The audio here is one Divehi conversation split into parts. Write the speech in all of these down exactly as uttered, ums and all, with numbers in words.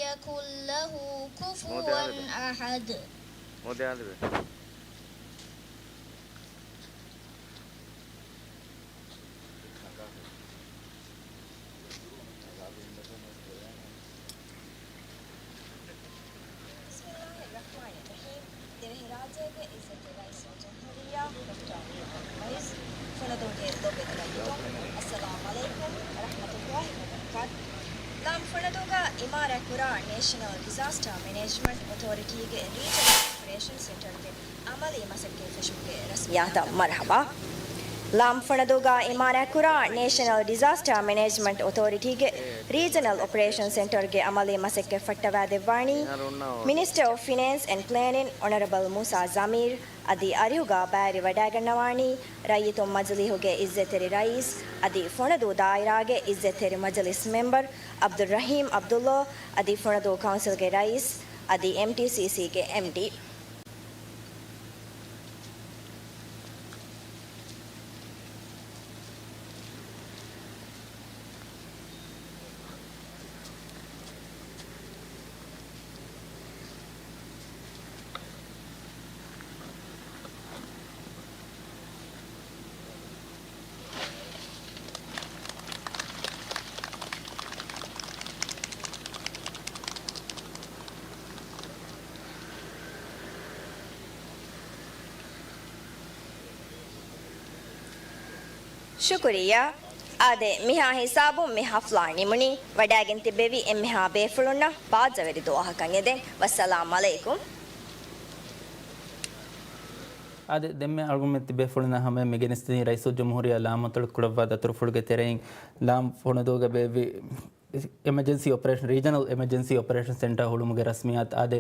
يكن له كفوا أحد. ބިސްމިއްލާހިއްރަޙްމާނިއްރަޙީމް. ދިވެހިރާއްޖޭގެ އިއްޒަތްތެރި ރައީސުލްޖުމްހޫރިއްޔާ ޑޮކްޓަރ މުޙައްމަދު މުޢިއްޒު، ފުނަދޫގެ ލޮބުވެތި ރައްޔިތުން، އައްސަލާމު ޢަލައިކުމް ވަރަޙްމަތުﷲި ވަބަރަކާތު. ލާމް ފުނަދޫގަ އިމާރާތްކުރާ ނޭޝަނަލް ޑިޒާސްޓާ މެނޭޖްމަންޓް އޮތޯރިޓީގެ ރީޖަނަލް އޮޕަރޭޝަން ސެންޓަރުގެ އަމަލީ މަސައްކަތް ފެށުމުގެ ރަސްމިއްޔާތަށް މަރުޙަބާ. ލާމް ފުނަދޫގަ އިމާރާތްކުރާ ނޭޝަނަލް ޑިޒާސްޓާ މެނޭޖްމަންޓް އޮތޯރިޓީގެ ރީޖަނަލް އޮޕަރޭޝަން ސެންޓަރުގެ އަމަލީ މަސައްކަތް ފައްޓަވާދެއްވާނީ މިނިސްޓަރ އޮފް ފިނޭންސް އެންޑް ޕްލޭނިން އޮނަރަބަލް މޫސާ ޒަމީރް އަދި އަރިހުގަ ބައިވެރިވަޑައިގަންނަވާނީ ރައްޔިތުން މަޖިލީހުގެ އިއްޒަތްތެރި ރައީސް އަދި ފުނަދޫ ދާއިރާގެ އިއްޒަތްތެރި މަޖިލިސް މެމްބަރު އަބްދުއްރަޙީމް އަބްދުއްލާ އަދި ފުނަދޫ ކައުންސިލްގެ ރައީސް އަދި އެމްޓީސީސީގެ އެމްޑީ. ޝުކުރިއްޔާ. އާދެ، މިހާ ހިސާބުން މި ހަފްލާ ނިމުނީ. ވަޑައިގެން ތިއްބެވި އެންމެހާ ބޭފުޅުންނަށް ބާއްޖަވެރި ދުވަހަކަށް އެދެން. ވައްސަލާމް ޢަލައިކުމް. އާދެ، ދެންމެ އަޅުގަނޑުމެން ތިބޭފުޅުންނާ ހަމަޔަށް މި ގެނެސްދިނީ ރައީސުލްޖުމްހޫރިއްޔާ ލާމަތޮޅު ކުރައްވާ ދަތުރުފުޅުގެ ތެރެއިން ލާމް ފުނަދޫގަ ބޭއްވި އެމަޖެންސީ އޮޕަރޭޝަން، ރީޖަނަލް އެމަޖެންސީ އޮޕަރޭޝަން ސެންޓަރ ހުޅުމުގެ ރަސްމިއްޔާތު. އާދެ،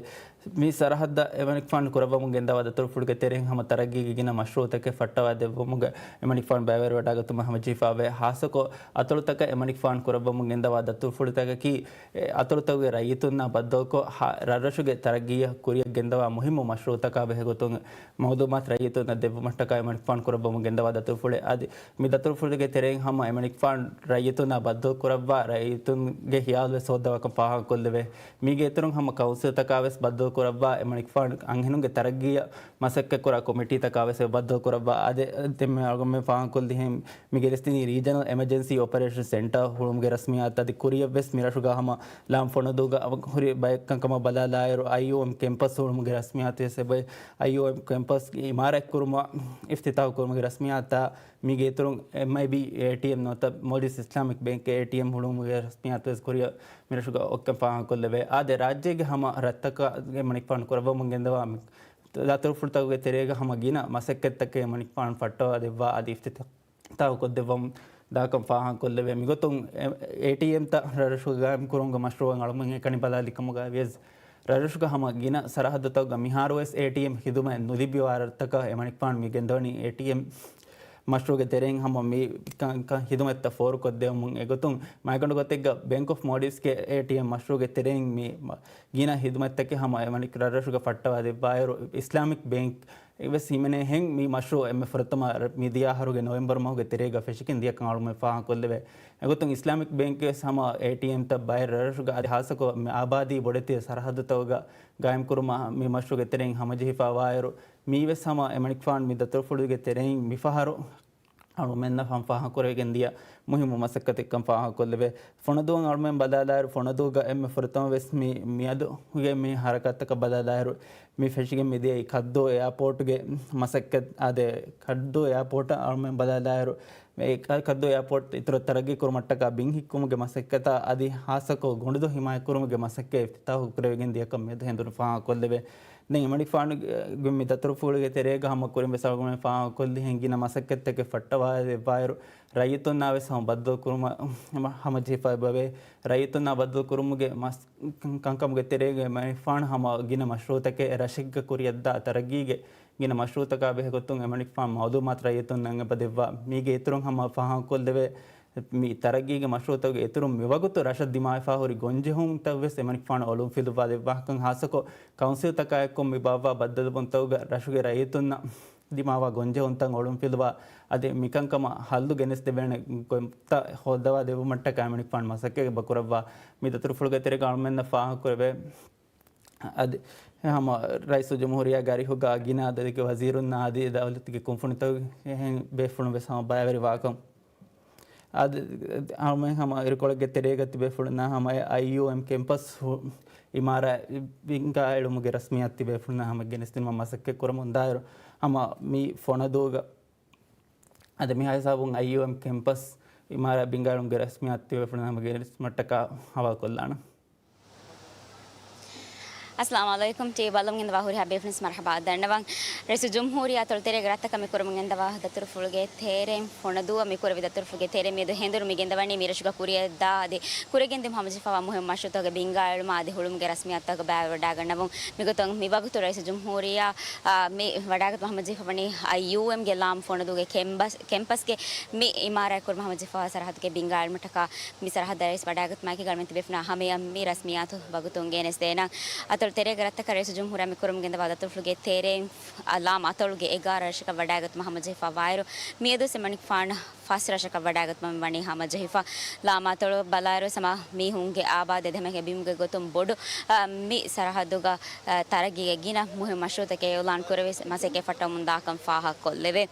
މި ސަރަހައްދަށް އެމަނިކުފާނު ކުރައްވަމުން ގެންދަވާ ދަތުރުފުޅުގެ ތެރެއިން ހަމަ ތަރައްގީގެ ގިނަ މަޝްރޫޢުތަކެއް ފައްޓަވާ ދެއްވުމުގަ އެމަނިކުފާނު ބައިވެރިވަޑައިގަތުމަށް ހަމަޖެހިފަ އޮވޭ. ހާއްސަކޮށް، އަތޮޅުތަކަށް އެމަނިކުފާނު ކުރައްވަމުން ގެންދަވާ ދަތުރުފުޅުތަކަކީ، އެ އަތޮޅުތަކުގެ ރައްޔިތުންނާ ބައްދަލުކޮށް، ހަ-، ރަށްރަށުގެ ތަރައްގީއަށް ކުރިއަށް ގެންދަވާ މުހިއްމު މަޝްރޫޢުތަކާ ބެހޭގޮތުން މައުލޫމާތު ރައްޔިތުންނަށް ދެއްވުމަށްޓަކާ އެމަނިކުފާނު ކުރައްވަމުން ގެންދަވާ ދަތުރުފުޅެއް. އަދި މި ދަތުރުފުޅުގެ ތެރެއިން ހަމަ އެމަނިކުފާނު ރައްޔިތުންނާ ބައްދަލު ކުރައްވާ ރައްޔިތުންގެ ހިޔާލުވެސް ހޯއްދަވާކަން ފާހަގަކޮށްލެވޭ. މީގެ އިތުރުން ހަމަ ކައުންސިލްތަކާވެސް ބައްދަލު ކުރައްވާ އެމަނިކުފާނު އަންހެނުންގެ ތަރައްގީއަށް މަސައްކަތްކުރާ ކޮމިޓީތަކާވެސް ބައްދަލު ކުރައްވާ. އާދެ، ދެންމެ އަޅުގަނޑުމެން ފާހަގަކޮށްލިހެން މި ގެނެސްދިނީ ރީޖަނަލް އެމަޖެންސީ އޮޕަރޭޝަން ސެންޓަރ ހުޅުމުގެ ރަސްމިއްޔާތު. އަދި ކުރިއަށްވެސް މިރަށުގަ ހަމަ ލާމް ފުނަދޫގަ ހުރި ބައެއް ކަންކަމަށް ބަލާލާއިރު، އައިއޯއެމް ކެމްޕަސް ހުޅުމުގެ ރަސްމިއްޔާތުވެސް އެބައި. އައިއޯއެމް ކެމްޕަސް އިމާރާތްކުރުމަށް އިފްތިތާހު ކުރުމުގެ ރަސްމިއްޔާތާ މީގެ އިތުރުން އެމްއައިބީ އޭޓީއެމް ނުވަތަ މޯލްޑިވްސް އިސްލާމިކް ބޭންކް އޭޓީއެމް ހުޅުވުމުގެ ރަސްމިއްޔާތުވެސް ކުރިއަށް މިރަށުގަ އޮތްކަން ފާހަގަކޮށްލެވޭ. އާދެ، ރާއްޖޭގެ ހަމަ ރަށްތަކަށް އެމަނިކުފާނު ކުރައްވަމުން ގެންދަވާ މި ދަތުރުފުޅުތަކުގެ ތެރޭގަ ހަމަ ގިނަ މަސައްކަތްތަކެއް އެމަނިކުފާނު ފައްޓަވާ ދެއްވާ އަދި އިފްތިތާ ތާހުކޮށްދެއްވަމުން ދާކަން ފާހަގަކޮށްލެވޭ. މިގޮތުން އެ-، އޭޓީއެމްތައް ރަށްރަށުގަ ގާއިމްކުރުމުގެ މަޝްރޫޢަށް އަޅުގަނޑުމެން އެކަނި ބަލާލިކަމުގައިވިޔަސް، ރަށްރަށުގަ ހަމަ ގިނަ ސަރަހައްދުތަކުގަ މިހާރުވެސް އޭޓީއެމް ޚިދުމަތް ނުލިބި ވާ ރަށްތަކަށް އެމަނިކުފާނު މި ގެންދަވަނީ އޭޓީއެމް މަޝްރޫޢުގެ ތެރެއިން ހަމަ މި ކަން-، ކަން ޚިދުމަތްތައް ފޯރުކޮށްދެވުމުން. އެގޮތުން މައިގަނޑު ގޮތެއްގަ ބޭންކް އޮފް މޯލްޑިވްސްގެ އޭޓީއެމް މަޝްރޫޢުގެ ތެރެއިން މި މަ-، ގިނަ ޚިދުމަތްތަކެއް ހަމަ އެމަނިކު ރަށްރަށުގަ ފައްޓަވާ ދެއްވާއިރު، އިސްލާމިކް ބޭންކް އެވެސް ހިމެނޭހެން މި މަޝްރޫޢު އެންމެ ފުރަތަމަ މިދިޔަ އަހަރުގެ ނޮވެމްބަރު މަހުގެ ތެރޭގަ ފެށިގެން ދިޔަކަން އަޅުގަނޑުމެން ފާހަގަކޮށްލެވޭ. އެގޮތުން އިސްލާމިކް ބޭންކް ވެސް ހަމަ އޭޓީއެމްތައް ބައެއް ރަށްރަށުގަ އަދި ހާއްސަކޮށް މި އާބާދީ ބޮޑެތި ސަރަހައްދުތަކުގަ ގާއިމްކުރުމަށް މި މަޝްރޫޢުގެ ތެރެއިން ހަމަޖެހިފަ ވާއިރު، މީވެސް ހަމަ އެމަނިކުފާނު މި ދަތުރުފުޅުގެ ތެރެއިން މިފަހަރު އަޅުމެންނަށް ފާހަގަކުރެވިގެން ދިޔަ މުހިއްމު މަސައްކަތެއްކަން ފާހަގަކޮށްލެވޭ. ފުނަދޫއަށް އަޅުމެން ބަލާލާއިރު، ފުނަދޫގަ އެންމެ ފުރަތަމަވެސް މި މިއަދުގެ މި ހަރަކާތްތަކަށް ބަލާލާއިރު، މި ފެށިގެން މިދިޔައީ ކައްދޫ އެއާޕޯޓްގެ މަސައްކަތް. އާދެ، ކައްދޫ އެއާޕޯޓަށް އަޅުމެން ބަލާލާއިރު، މި ކަ-، ކައްދޫ އެއާޕޯޓް އިތުރަށް ތަރައްގީ ކުރުމަށްޓަކާ ބިން ހިއްކުމުގެ މަސައްކަތާ އަދި ހާއްސަކޮށް ގޮނޑުދޮށް ހިމާޔަތްކުރުމުގެ މަސައްކަތް އިފްތިތާހު ކުރެވިގެން ދިޔަކަން މިއަދު ހެނދުނު ފާހަގަކޮށްލެވޭ. ދެން އެމަނިކުފާނުގެ މި ދަތުރުފުޅުގެ ތެރޭގަ ހަމަ ކުރިން ވެސް އަޅުގަނޑުމެން ފާހަގަކޮށްލިހެން ގިނަ މަސައްކަތްތަކެއް ފައްޓަވާ ދެއްވާއިރު، ރައްޔިތުންނާ ވެސް ހަމަ ބައްދަލު ކުރުމަށް ހަމަ ޖެހިފައި އެބަވޭ. ރައްޔިތުންނާ ބައްދަލު ކުރުމުގެ މަސް-، ކަންކަމުގެ ތެރޭގަ އެމަނިކުފާނު ހަމަ ގިނަ މަޝްރޫޢުތަކެއް ރަށެއްގަ ކުރިއަށްދާ ތަރައްގީގެ ގިނަ މަޝްރޫޢުތަކާ ބެހޭގޮތުން އެމަނިކުފާނު މައުލޫމާތު ރައްޔިތުންނަށް އެބަ ދެއްވާ. މީގެ އިތުރުން ހަމަ ފާހަގަކޮށްލެވޭ. މި ތަރައްގީގެ މަޝްރޫޢުތަކުގެ އިތުރުން މިވަގުތު ރަށަށް ދިމާވެފާ ހުރި ގޮންޖެހުންތައް ވެސް އެމަނިކުފާނު އޮޅުންފިލުއްވާ ދެއްވާކަން، ހާއްސަކޮށް ކައުންސިލްތަކާއެއްކޮށް މި ބާއްވާ ބައްދަލުވުންތަކުގަ ރަށުގެ ރައްޔިތުންނަށް ދިމާވާ ގޮންޖެހުންތައް އޮޅުންފިލުވާ، އަދި މިކަންކަމަށް ހައްލު ގެނެސްދެވޭނެ ގޮތްތައް ހޯއްދަވާ ދެއްވުމަށްޓަކާ އެމަނިކުފާނު މަސައްކަތް އެބަ ކުރައްވާ. މި ދަތުރުފުޅުގެ ތެރޭގަ އަޅުމެންނަށް ފާހަގަކުރެވޭ. އަދި ހަމަ ރައީސުލްޖުމްހޫރިއްޔާގެ އަރިހުގަ ގިނަ އަދަދެއްގެ ވަޒީރުންނާ އަދި ދައުލަތުގެ ކުންފުނިތަކުގެ ބޭފުޅުން ވެސް ހަމަ ބައިވެރިވާކަން. އަދި އަޅުމެން ހަމަ އިރުކޮޅެއްގެ ތެރޭގަ ތިބޭފުޅުންނާ ހަމަ އައިޔޫއެމް ކެމްޕަސް ހު-، އިމާރާތް ބިންގާ އެޅުމުގެ ރަސްމިއްޔާތު ތިބޭފުޅުންނާ ހަމަ ގެނެސްދިނުމަށް މަސައްކަތް ކުރަމުންދާއިރު، ހަމަ މި ފޮނަދޫގަ އަދި މިހާ ހިސާބުން އައިޔޫއެމް ކެމްޕަސް އިމާރާތް ބިންގާ އެޅުމުގެ ރަސްމިއްޔާތު ތިބޭފުޅުންނާ ހަމަ ގެނެސްދިނުމަށްޓަކާ ހަވާލުކޮށްލާނަން. އައްސަލާމު ޢަލައިކުމް. ޓީވީ ބަލަމުން ގެންދަވާ ހުރިހާ ބޭފުޅުން މަރުޙަބާ ދަންނަވަން. ރައީސުލްޖުމްހޫރިއްޔާ އަތޮޅު ތެރޭގެ ރަށްތަކަށް މި ކުރަމުން ގެންދަވާ ދަތުރުފުޅުގެ ތެރެއިން ފޮނަދޫއަށް މި ކުރެވި ދަތުރުފުޅުގެ ތެރެއިން މިއަދު ހެނދުނު މި ގެންދަވަނީ މި ރަށުގަ ކުރިއަށްދާ އަދި ކުރިއަށްގެންދިއުމަށް ހަމަޖެހިފައިވާ މުހިންމު މަޝްރޫއުތަކުގެ ބިންގާ އެޅުމާ އަދި ހުޅުމުގެ ރަސްމިއްޔާތުތަކަށް ބައިވެރިވެވަޑައިގަންނަވަން. މިގޮތުން މިވަގުތު ރައީސުލްޖުމްހޫރިއްޔާ، އާ، މި ވަޑައިގަތުމަށް ހަމަޖެހިފައިވަނީ އައިޔޫއެމްގެ ލާމް ފޮނަދޫގެ ކެމްޕަސް، ކެމްޕަސްގެ މި އިމާރާތް ކުރުމަށް ހަމަޖެހިފައިވާ ސަރަހައްދުގެ ބިންގާ އެޅުމަށްޓަކާ މި ސަރަހައްދަށް ރައީސް ވަޑައިގަތުމާއެކީގަ އަޅުމެން ތިބޭފުޅުންނާ ހަމަޔަށް މި ރަސްމިއްޔާތު ވަގުތުން ގެނެސްދޭނަން. އަތޮޅު ތެރޭގެ ރަށްތަކަށް ރައީސުލްޖުމްހޫރިއްޔާ މި ކުރަމުން ގެންދަވާ ދަތުރުފުޅުގެ ތެރެއިން ލާމް އަތޮޅުގެ އެގާރަ ރަށަކަށް ވަޑައިގަތުމަށް ހަމަޖެހިފައިވާއިރު، މިއަދު އެމަނިކުފާނަށް ފަސް ރަށަކަށް ވަޑައިގަތުމަށް ވަނީ ހަމަޖެހިފަ. ލާމް އަތޮޅު ބަލާއިރު ހަމަ މީހުންގެ އާބާދު އެދެމެހެ ބިމުގެ ގޮތުން ބޮޑު، އަ، މި ސަރަހައްދުގަ، އަ، ތަރައްގީގެ ގިނަ މުހިންމު މަޝްރޫއުތަކެއް އިޢުލާން ކުރެވި މަސައްކަތް ފައްޓަވަމުންދާކަން ފާހަގަކޮށްލެވޭ.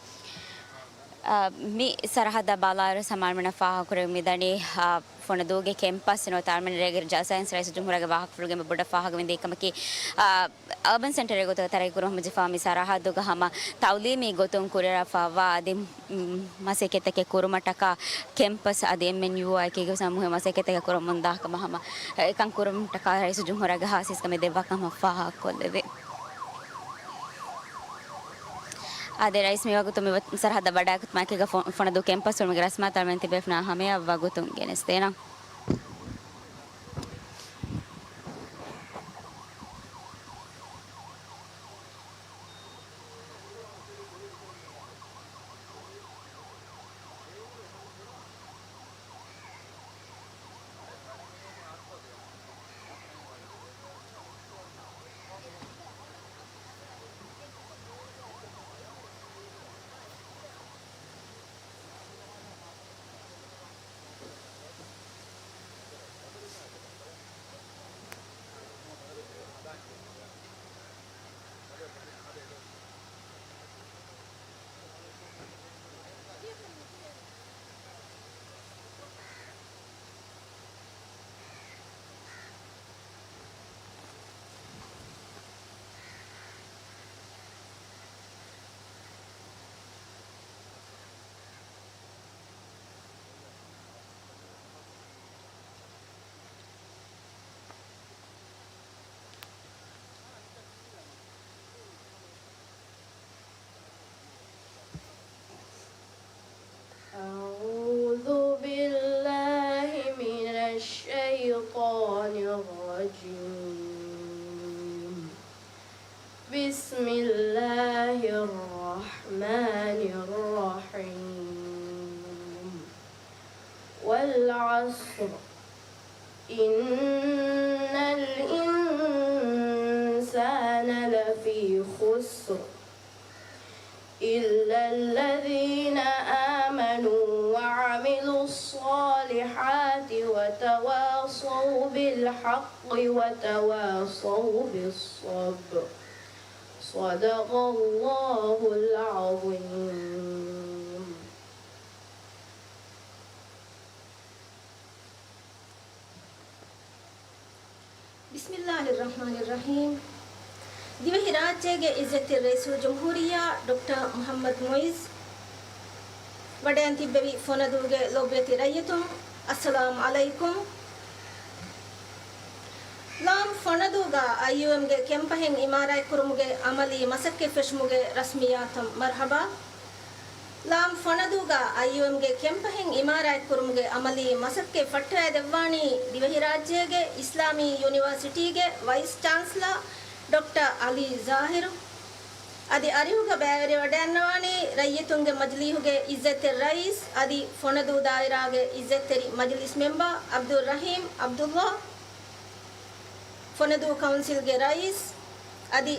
އަ، މި ސަރަހައްދަށް ބަލާއިރު ހަމަ އަޅުމެންނަށް ފާހަގަކުރެވެން މިދަނީ، އަ، ފޮނަދޫގެ ކެމްޕަސް ނުވަތަ އަޅުމެން ރޭގެ ޖަލްސާއިން ރައީސުލްޖުމްހޫރިއްޔާގެ ވާހަކަފުޅުގެ ބޮޑަށް ފާހަގަވެން ދޭ ކަމަކީ، އަ، އަރބަން ސެންޓަރެއް ގޮތުގަ ތަރައްގީ ކުރުމަށް ހަމަޖެހިފައިވާ މި ސަރަހައްދުގަ ހަމަ ތައުލީމީ ގޮތުން ކުރިއަރާފައިވާ އަދި، މް، މަސައްކަތްތަކެއް ކުރުމަށްޓަކާ ކެމްޕަސް އަދި އެމްއެންޔޫއާ އެކީގަ ހަމަ މުހިންމު މަސައްކަތްތަކެއް ކުރަމުންދާ ކަމަށް ހަމަ، އެކަން ކުރުމަށްޓަކާ ރައީސުލްޖުމްހޫރިއްޔާގެ ހާއްސަ ކަމެއް ދެއްވާ ކަމަށް ފާހަގަކޮށްލެވޭ. އާދެ، ރައީސް މިވަގުތު މި ސަރަހައްދަށް ވަޑައިގަތުމާއެކީގަ ފޮ-، ފޮނަދޫ ކެމްޕަސް ހުޅުމުގެ ރަސްމިއްޔާތު އަޅުމެން ތިބޭފުޅުންނާ ހަމަޔަށް ވަގުތުން ގެނެސްދޭނަން. أعوذ بالله من الشيطان الرجيم. بسم الله الرحمن الرحيم. والعصر. إن الإنسان لفي خسر. إلا الذين آمنوا وعملوا الصالحات وتواصوا بالحق وتواصوا بالصبر. صدق الله العظيم. ބިސްމިއްލާހިއްރަޙްމާނިއްރަޙީމް. ދިވެހިރާއްޖޭގެ އިއްޒަތްތެރި ރައީސުލްޖުމްހޫރިއްޔާ ޑޮކްޓަރ މުޙައްމަދު މުޢިއްޒު ވަޑައިން ތިއްބެވި ފޮނަދޫގެ ލޮބުވެތި ރައްޔިތުން، އައްސަލާމު ޢަލައިކުމް. ލާމް ފޮނަދޫގަ އައިޔޫއެމްގެ ކެމްޕަހެއް އިމާރާތްކުރުމުގެ އަމަލީ މަސައްކަތް ފެށުމުގެ ރަސްމިއްޔާތަށް މަރުޙަބާ. ލާމް ފޮނަދޫގަ އައިޔޫއެމްގެ ކެމްޕަހެއް އިމާރާތްކުރުމުގެ އަމަލީ މަސައްކަތް ފައްޓަވައިދެއްވާނީ ދިވެހިރާއްޖޭގެ އިސްލާމީ ޔުނިވާސިޓީގެ ވައިސް ޗާންސަލަރ ޑޮކްޓަރ ޢަލީ ޒާހިރު. އަދި އަރިހުގަ ބައިވެރިވަޑައިގަންނަވާނީ ރައްޔިތުންގެ މަޖިލީހުގެ އިއްޒަތްތެރި ރައީސް އަދި ފޮނަދޫ ދާއިރާގެ އިއްޒަތްތެރި މަޖިލިސް މެމްބަރ ޢަބްދުއްރަޙީމް ޢަބްދުއްލާ، ފޮނަދޫ ކައުންސިލްގެ ރައީސް އަދި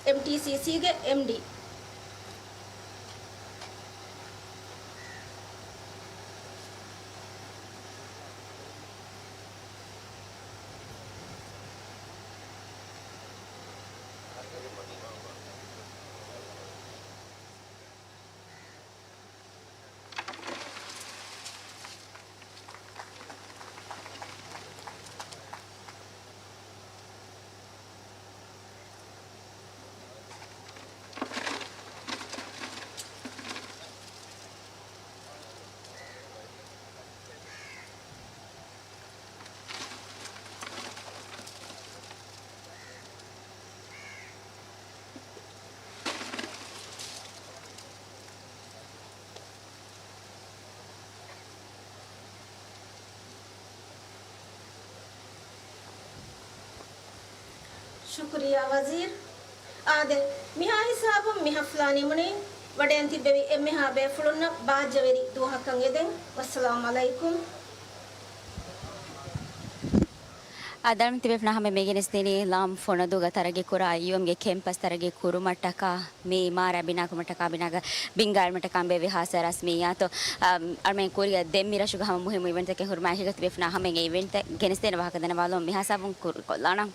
އެމްޓީސީސީގެ އެމްޑީ. ކުރިޔާ ވަޒީރު. އާދެ، މިހާ ހިސާބުން މި ހަފްލާ ނިމުނީ. ވަޑައިން ތިއްބެވި އެންމެހާ ބޭފުޅުންނަށް ބާއްޖަވެރި ދުވަހަކަށް އެދެން. ވައްސަލާމް އަލައިކުމް. އާދެ، އަޅުމެން ތިބޭފުޅުންނާ ހަމަ މި ގެނެސްދިނީ ލާމް ފޮނަދޫގަ ތަރައްގީ ކުރާ އައިޔޫއެމްގެ ކެމްޕަސް ތަރައްގީ ކުރުމަށްޓަކާ މި އިމާރާތް ބިނާ ކުރުމަށްޓަކާ ބިނާގަ ބިންގާ އިވެންޓަކާ ބޭއްވި ހާއްސަ ރަސްމިއްޔާތު، އަ، އަޅުމެން ކުރިއަށް ދެން މި ރަށުގަ ހަމަ މުހިއްމު އިވެންޓްތަކެއް ހުރުމާ އެކީގަ ތިބޭފުޅުންނާ ހަމަ އެ އިވެންޓްތައް ގެނެސްދޭނެ ވާހަކަ ދަންނަވާލުމަށް މިހާ ހިސާބުން ކުރިކޮށްލާނަން.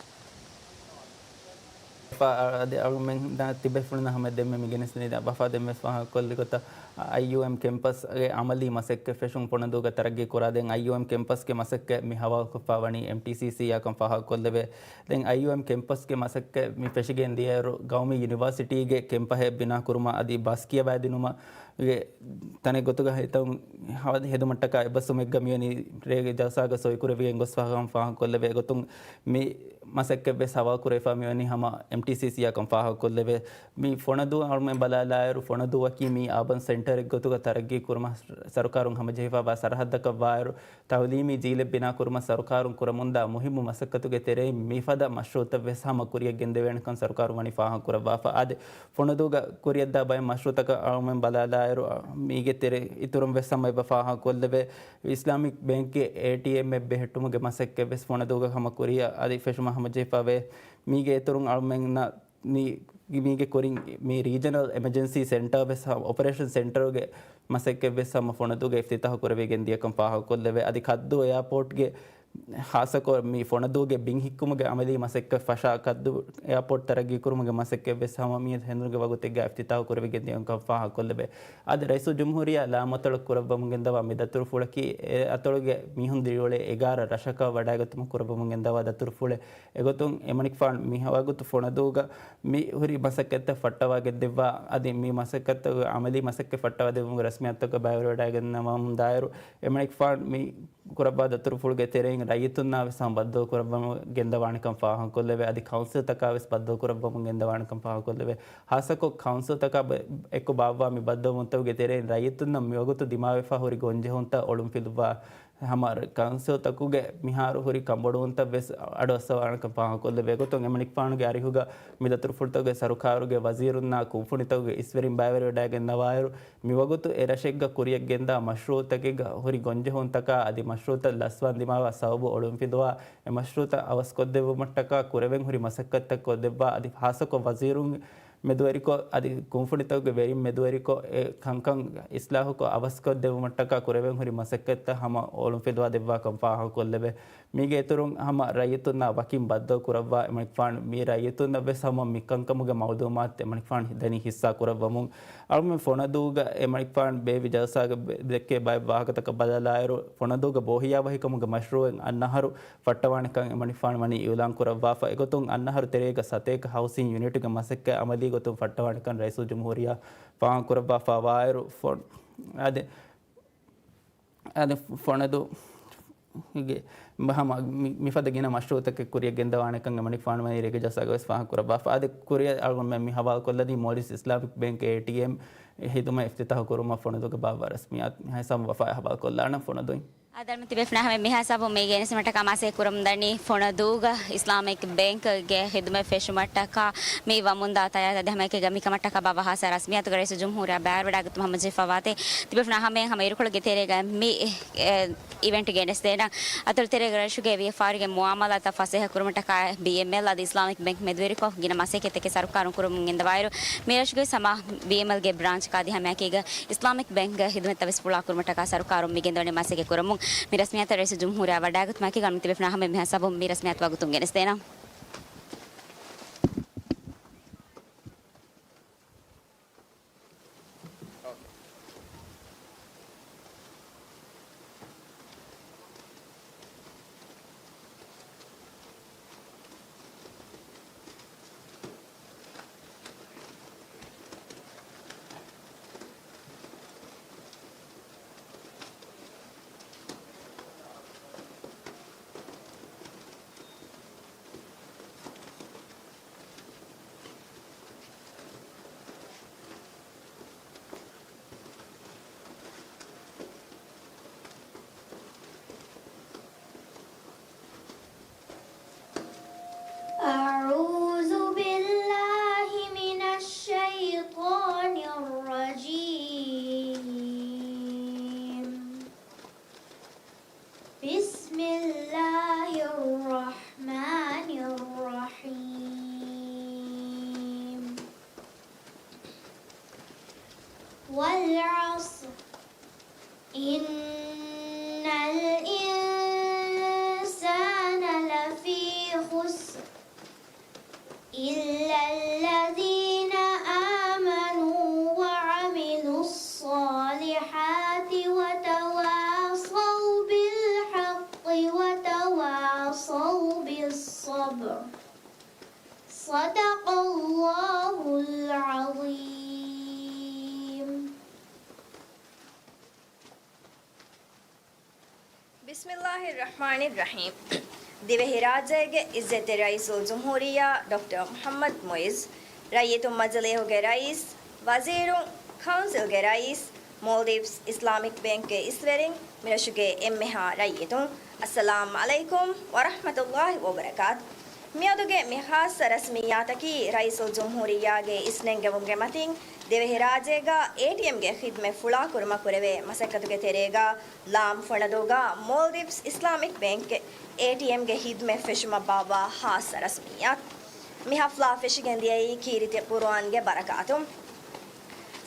ފަ-، އަދި އަޅުމެން ދާ ތިބޭފުޅުންނާ ހަމަ ދެންމެ މި ގެނެސްދިނީ ވަފާ ދެންވެސް ފާހަގަކޮށްލި ގޮތަށް އައިޔޫއެމް ކެމްޕަސްގެ އަމަލީ މަސައްކަތް ފެށުން ފޮނަދޫގަ ތަރައްގީ ކުރާ ދެން އައިޔޫއެމް ކެމްޕަސްގެ މަސައްކަތް މި ހަވާލުކޮށްފާ ވަނީ އެމްޓީސީސީއާ ކަން ފާހަގަކޮށްލެވޭ. ދެން އައިޔޫއެމް ކެމްޕަސްގެ މަސައްކަތް މި ފެށިގެން ދިޔައިރު، ގައުމީ ޔުނިވާސިޓީގެ ކެމްޕަހެއް ބިނާ ކުރުމަށް އަދި ބަސް ކިޔަވައިދިނުމަށް ގެ ތަނެއް ގޮތުގަ ހިތަށް ހަ-، ހެދުމަށްޓަކާ އެއްބަސްވުމެއްގަ މިވަނީ ރޭގެ ޖަލްސާގަ ސޮއިކުރެވިގެން ގޮސްފާ ކަން ފާހަގަކޮށްލެވޭ. އެގޮތުން މި މަސައްކަތްވެސް ހަވާލުކުރެވިފާ މިވަނީ ހަމަ އެމްޓީސީސީއާ ކަން ފާހަގަކޮށްލެވޭ. މި ފޮނަދޫ އަޅުމެން ބަލާލާއިރު، ފޮނަދޫއަކީ މީ އާބަން ސެންޓަރެއް ގޮތުގަ ތަރައްގީ ކުރުމަށް ސަރުކާރުން ހަމަޖެހިފާވާ ސަރަހައްދަކަށް ވާއިރު، ތައުލީމީ ޖީލެއް ބިނާ ކުރުމަށް ސަރުކާރުން ކުރަމުންދާ މުހިއްމު މަސައްކަތުގެ ތެރެއިން މިފަދަ މަޝްރޫއުތައް ވެސް ހަމަ ކުރިއަށް ގެންދެވޭނެކަން ސަރުކާރުން ވަނީ ފާހަގަކުރައްވާފަ. އާދެ، ފޮނަދޫގަ ކުރިއަށްދާ ބައެއް މަޝްރޫއުތަކަށް އަޅުމެން ބަލާލާއިރު، އަ، މީގެ ތެރެ އިތުރުން ވެސް ހަމަ އެބަ ފާހަގަކޮށްލެވޭ. އިސްލާމިކް ބޭންކްގެ އޭޓީއެމްއެއް ބެހެއްޓުމުގެ މަސައްކަތް ވެސް ފޮނަދޫގަ ހަމަ ކުރިއަށް އަދި ފެށުމަށް ހަމަޖެހިފަވޭ. މީގެ އިތުރުން އަޅުމެންނަށް މި-، މީގެ ކުރިން މި ރީޖަނަލް އެމަޖެންސީ ސެންޓަރ ވެސް ހަ-، އޮޕަރޭޝަން ސެންޓަރުގެ މަސައްކަތް ވެސް ހަމަ ފޮނަދޫގަ އިފްތިތާހު ކުރެވިގެން ދިޔަކަން ފާހަގަކޮށްލެވޭ. އަދި ކައްދޫ އެއާޕޯޓްގެ ހާއްސަކޮށް މި ފޮނަދޫގެ ބިން ހިއްކުމުގެ އަމަލީ މަސައްކަތް ފަށާ ކައްދޫ އެއާޕޯޓް ތަރައްގީ ކުރުމުގެ މަސައްކަތް ވެސް ހަމަ މިއަދު ހެނދުނުގެ ވަގުތެއްގަ އިފްތިތާހު ކުރެވިގެން ދިޔަކަން ފާހަގަކޮށްލެވޭ. އަދި ރައީސުލްޖުމްހޫރިއްޔާ ލާމަތޮޅަށް ކުރައްވަމުން ގެންދަވާ މި ދަތުރުފުޅަކީ އެ އަތޮޅުގެ މީހުން ދިރިއުޅޭ އެގާރަ ރަށަކަށް ވަޑައިގަތުމަށް ކުރައްވަމުން ގެންދަވާ ދަތުރުފުޅެއް. އެގޮތުން އެމަނިކުފާނު މި ވަގުތު ފޮނަދޫގަ މި ހުރި މަސައްކަތްތައް ފައްޓަވާ ގެންދެއްވާ، އަދި މި މަސައްކަތްތައް އަމަލީ މަސައްކަތް ފައްޓަވާ ދެއްވުމުގެ ރަސްމިއްޔާތުތަކަށް ބައިވެރިވެވަޑައިގަންނަވަމުންދާއިރު، އެމަނިކުފާނު މި ކުރައްވާ ދަތުރުފުޅުގެ ތެރެއިން ރައްޔިތުންނާ ވެސް ހަމަ ބައްދަލު ކުރައްވަމުން ގެންދަވާނެކަން ފާހަގަކޮށްލެވޭ. އަދި ކައުންސިލްތަކާ ވެސް ބައްދަލު ކުރައްވަމުން ގެންދަވާނެކަން ފާހަގަކޮށްލެވޭ. ހާއްސަކޮށް ކައުންސިލްތަކާ ބެ-، އެއްކޮށް ބާއްވާ މި ބައްދަލުވުންތަކުގެ ތެރެއިން ރައްޔިތުންނަށް މިވަގުތު ދިމާވެފާ ހުރި ގޮންޖެހުންތައް އޮޅުންފިލުއްވާ ހަމަ ރ-، ކައުންސިލްތަކުގެ މިހާރު ހުރި ކަންބޮޑުވުންތައް ވެސް އަޑުއައްސަވާނެކަން ފާހަގަކޮށްލެވޭ. އެގޮތުން އެމަނިކުފާނުގެ އަރިހުގަ މި ދަތުރުފުޅުތަކުގެ ސަރުކާރުގެ ވަޒީރުންނާ ކުންފުނިތަކުގެ އިސްވެރިން ބައިވެރިވެވަޑައިގެންނަވާއިރު، މިވަގުތު އެ ރަށެއްގަ ކުރިއަށް ގެންދާ މަޝްރޫއުތަކެއްގަ ހުރި ގޮންޖެހުންތަކާ އަދި މަޝްރޫއުތައް ލަސްވާން ދިމާވާ ސަބަބު އޮޅުންފިލުވާ، އެ މަޝްރޫއުތައް އަވަސްކޮށްދެއްވުމަށްޓަކާ ކުރެވެން ހުރި މަސައްކަތްތައް ކޮށްދެއްވާ އަދި ހާއްސަކޮށް ވަޒީރުން މެދުވެރިކޮށް، އަދި ކުންފުނިތަކުގެ ވެރިން މެދުވެރިކޮށް، އެ ކަންކަން އިސްލާހުކޮށް އަވަސްކޮށްދެއްވުމަށްޓަކާ ކުރެވެން ހުރި މަސައްކަތްތައް ހަމަ އޮޅުންފިލުވާ ދެއްވާކަން ފާހަގަކޮށްލެވޭ. މީގެ އިތުރުން ހަމަ ރައްޔިތުންނާ ވަކިން ބައްދަލު ކުރައްވާ އެމަނިކުފާނު މި ރައްޔިތުންނަށް ވެސް ހަމަ މި ކަންކަމުގެ މައުލޫމާތު އެމަނިކުފާނު ދެނީ ހިއްސާ ކުރައްވަމުން. އަޅުމެން ފޮނަދޫގަ އެމަނިކުފާނު ބޭއްވި ޖަލްސާގަ ދެއްކޭ ބައެއް ވާހަކަތަކަށް ބަލާލާއިރު، ފޮނަދޫގަ ބޯހިޔާވަހިކަމުގެ މަޝްރޫއެއް އަންނަހަރު ފައްޓަވާނެކަން އެމަނިކުފާނު ވަނީ އިއުލާން ކުރައްވާފަ. އެގޮތުން އަންނަހަރު ތެރޭގަ ސަތޭކަ ހައުސިން ޔުނިޓްގެ މަސައްކަތް އަމަލީ ގޮތުން ފައްޓަވާނެކަން ރައީސުލްޖުމްހޫރިއްޔާ ފާހަގަ ކުރައްވާފަ ވާއިރު، ފޮ-، އާދެ، އާދެ، ފޮނަދޫގެ ހަމަ މި-، މިފަދަ ގިނަ މަޝްރޫއުތަކެއް ކުރިއަށް ގެންދަވާނެކަން އެމަނިކުފާނު ވަނީ ރޭގެ ޖަލްސާގަ ވެސް ފާހަގަ ކުރައްވާފަ. އާދެ، ކުރިއަށް އަޅުގަނޑުމެން މި ހަވާލުކޮށްލަނީ މޯލްޑިވްސް އިސްލާމިކް ބޭންކް އޭޓީއެމް ހިދުމަތް އިފްތިތާހު ކުރުމަށް ފޮނަދޫގެ ބާއްވާ ރަސްމިއްޔާތު. މިހާ ހިސާބުން ވަފާއަށް ހަވާލުކޮށްލާނަން ފޮނަދޫން. އާދެ، އަޅުމެން ތިބޭފުޅުންނާ ހަމަ މިހާ ހިސާބުން މި ގެނެސްދިނުމަށްޓަކާ މަސައްކަތް ކުރަމުންދަނީ ފޮނަދޫގަ އިސްލާމިކް ބޭންކްގެ ހިދުމަތް ފެށުމަށްޓަކާ މި ވަމުންދާ ތަޔާރަތާ ދެ ހަމައެކީގަ މިކަމަށްޓަކާ ބާއްވާ ހާއްސަ ރަސްމިއްޔާތުގަ ރައީސުލްޖުމްހޫރިއްޔާ ބައިވެރިވެވަޑައިގަތުމަށް ހަމަޖެހިފަވާތީ. ތިބޭފުޅުންނާ ހަމައަށް ހަމަ އިރުކޮޅުގެ ތެރޭގަ މި، އެ، އިވެންޓް ގެނެސްދޭނަން. އަތޮޅު ތެރޭގެ ރަށުގެ ވިޔަފާރިގެ މުއާމަލާތްތައް ފަސޭހަ ކުރުމަށްޓަކާ ބީއެމްއެލް އަދި އިސްލާމިކް ބޭންކް މެދުވެރިކޮށް ގިނަ މަސައްކަތްތަކެއް ސަރުކާރުން ކުރަމުން ގެންދަވާއިރު، މި ރަށުގެ ހަމަ ބީއެމްއެލްގެ ބްރާންޗަކާ ދި ހަމައެކީގަ އިސްލާމިކް ބޭންކްގެ ހިދުމަތްތައް ވެސް ފުޅާ ކުރުމަށްޓަކާ ސަރުކާރުން މި ގެންދަވަނީ މަސައްކަތް ކުރަމުން. މި ރަސްމިއްޔާތަށް ރައީސުލްޖުމްހޫރިއްޔާ ވަޑައިގަތުމަކީ އަޅުމެން ތިބޭފުޅުންނާ ހަމަ މިހާ ހިސާބުން މި ރަސްމިއްޔާތު ވަގުތުން ގެނެސްދޭނަން. والعصر. إن الإنسان لفي خسر. إلا الذين آمنوا وعملوا الصالحات وتواصوا بالحق وتواصوا بالصبر. صدق الله العظيم. ބިސްމިއްލާހިއްރަޙްމާނިއްރަޙީމް. ދިވެހިރާއްޖޭގެ އިއްޒަތްތެރި ރައީސުލްޖުމްހޫރިއްޔާ ޑޮކްޓަރ މުޙައްމަދު މުޢިއްޒު، ރައްޔިތުން މަޖިލީހުގެ ރައީސް، ވަޒީރުން، ކައުންސިލްގެ ރައީސް، މޯލްޑިވްސް އިސްލާމިކް ބޭންކްގެ އިސްވެރިން، މިރަށުގެ އެންމެހާ ރައްޔިތުން، އައްސަލާމް ޢަލައިކުމް ވަރަޙްމަތުﷲ ވަބަރަކާތު. މިއަދުގެ މި ޚާއްޞަ ރަސްމިއްޔާތަކީ ރައީސުލްޖުމްހޫރިއްޔާގެ އިސްނެންގެވުމުގެ މަތިން ދިވެހިރާއްޖޭގަ އޭޓީއެމްގެ ޚިދުމަތް ފުޅާކުރުމަށް ކުރެވޭ މަސައްކަތުގެ ތެރޭގަ ލާމް ފޮނަދޫގަ މޯލްޑިވްސް އިސްލާމިކް ބޭންކްގެ އޭޓީއެމްގެ ޚިދުމަތް ފެށުމަށް ބާއްވާ ޚާއްޞަ ރަސްމިއްޔާތު. މި ޙަފްލާ ފެށިގެން ދިޔައީ ކީރިތި ޤުރުއާންގެ ބަރަކާތުން.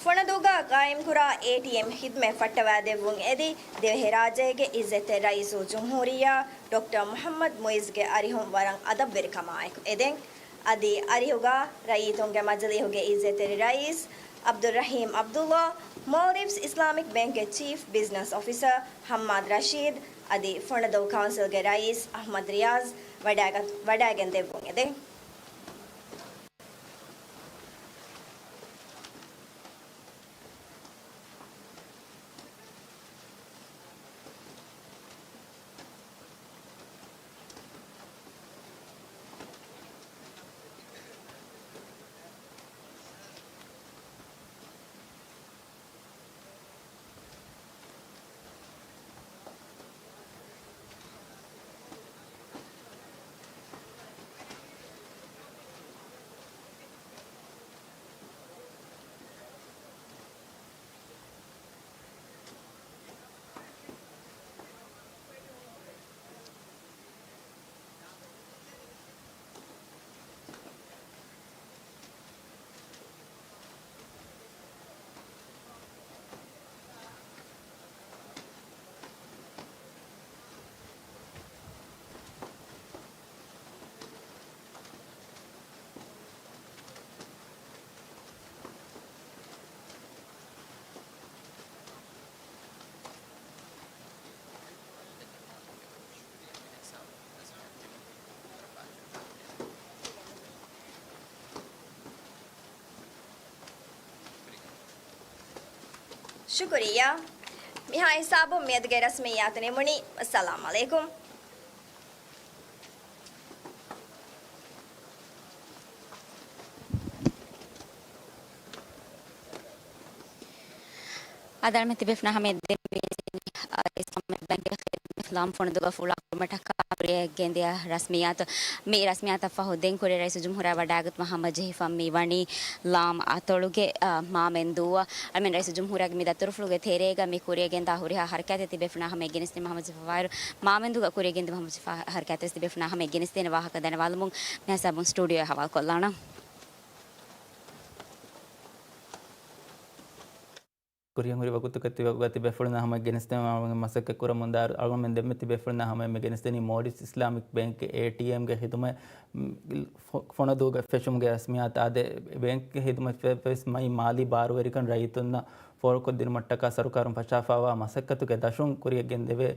ފޮނަދޫގަ ޤާއިމްކުރާ އޭޓީއެމް ޚިދުމަތް ފައްޓަވާދެއްވުން އެދި، ދިވެހިރާއްޖޭގެ އިއްޒަތްތެރި ރައީސުލްޖުމްހޫރިއްޔާ ޑޮކްޓަރ މުޙައްމަދު މުޢިއްޒުގެ އަރިހުން ވަރަށް އަދަބުވެރިކަމާއެކު އެދެން. އަދި އަރިހުގަ ރައްޔިތުންގެ މަޖިލީހުގެ އިއްޒަތްތެރި ރައީސް ޢަބްދުއްރަޙީމް ޢަބްދުﷲ، މޯލްޑިވްސް އިސްލާމިކް ބޭންކްގެ ޗީފް ބިޒްނަސް އޮފިސަރ ޙައްމާދު ރަޝީދު، އަދި ފޮނަދޫ ކައުންސިލްގެ ރައީސް އަޙްމަދު ރިޔާޒް ވަޑައިގަ-، ވަޑައިގެން ދެއްވުން އެދެން. ޝުކުރިއްޔާ. މިހާ ހިސާބުން މިއަދުގެ ރަސްމިއްޔާތު ނިމުނީ. އައްސަލާމް ޢަލައިކުމް. އާދެ، އަޅުމެން ތިބޭފުޅުންނާ ހަމަޔަށް ދެން ވީ، އާ، އިސްލާމިކް ބޭންކްގެ ލާމް ފޮނަދޫގަ ފުޅާ ކުރުމަށްޓަކާ ކުރިއަށް ގެންދިޔަ ރަސްމިއްޔާތު. މި ރަސްމިއްޔާތަށް ފަހު ދެން ކުރިއަށް ރައީސުލްޖުމްހޫރިއްޔާ ވަޑައިގަތުމަށް ހަމަޖެހިފަ މި ވަނީ ލާމް އަތޮޅުގެ، އާ، މާމެންދޫއަށް. އަޅުމެން ރައީސުލްޖުމްހޫރިއްޔާގެ މި ދަތުރުފުޅުގެ ތެރޭގަ މި ކުރިއަށް ގެންދާ ހުރިހާ ހަރަކާތެއް ތިބޭފުޅުންނާ ހަމަޔަށް ގެނެސްދިނުމަށް ހަމަޖެހިފަވާއިރު، މާމެންދޫގަ ކުރިއަށް ގެންދިނުމަށް ހަމަޖެހިފަ ހަރަކާތެއް ތިބޭފުޅުންނާ ހަމަޔަށް ގެނެސްދޭނެ ވާހަކަ ދަންނަވާލަމުން މިހާ ހިސާބުން ސްޓޫޑިއޯއަށް ހަވާލުކޮށްލާނަން. ކުރިއަށް ހުރި ވަގުތުގަ ތިބެ-، ތިބޭފުޅުންނާ ހަމަ ގެނެސްދެން އަޅުގަނޑުމެން މަސައްކަތް ކުރަމުންދާ އަޅުގަނޑުމެން ދެންމެ ތިބޭފުޅުންނާ ހަމަ މި ގެނެސްދެނީ މޯލްޑިވްސް އިސްލާމިކް ބޭންކް އޭޓީއެމްގެ ޚިދުމަތް، ފޮ-، ފޮނަދޫގަ ފެށުމުގެ ރަސްމިއްޔާތު. އާދެ، ބޭންކްގެ ޚިދުމަތް ފެ-، ފެސް މައި މާލީ ބާރުވެރިކަން ރައްޔިތުންނަށް ފޯރުކޮށްދިނުމަށްޓަކާ ސަރުކާރުން ފަށާފައިވާ މަސައްކަތުގެ ދަށުން ކުރިއަށް ގެންދެވޭ.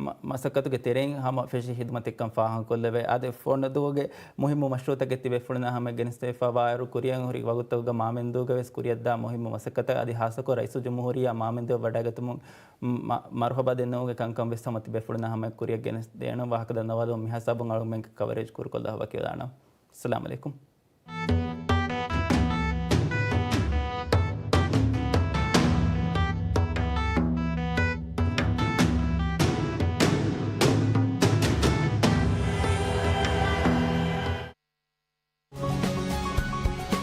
މަ-، މަސައްކަތުގެ ތެރެއިން ހަމަ ފެށި ޚިދުމަތެއްކަން ފާހަގަކޮށްލެވޭ. އާދެ، ފޮނަދޫގެ މުހިއްމު މަޝްރޫޢުތަކެއް ތިބޭފުޅުންނާ ހަމަ ގެނެސްދެފަވާއިރު، ކުރިއަށް ހުރި ވަގުތުގަ މާމެންދޫގަ ވެސް ކުރިއަށްދާ މުހިއްމު މަސައްކަތަށް އަދި ހާއްސަކޮށް ރައީސުލްޖުމްހޫރިއްޔާ މާމެންދޫ ވަޑައިގަތުމުން މަ-، މަރުޙަބާ ދެންނެވުމުގެ ކަންކަން ވެސް ހަމަ ތިބޭފުޅުންނާ ހަމަ ކުރިއަށް ގެނެސްދޭނަން ވާހަކަ ދަންނަވާލަމުން މިހާ ހިސާބުން އަޅުގަނޑުމެންގެ ކަވަރޭޖް ކުރުކޮށްލާ ވަކިވެލާނަން. އައްސަލާމް ޢަލައިކުމް.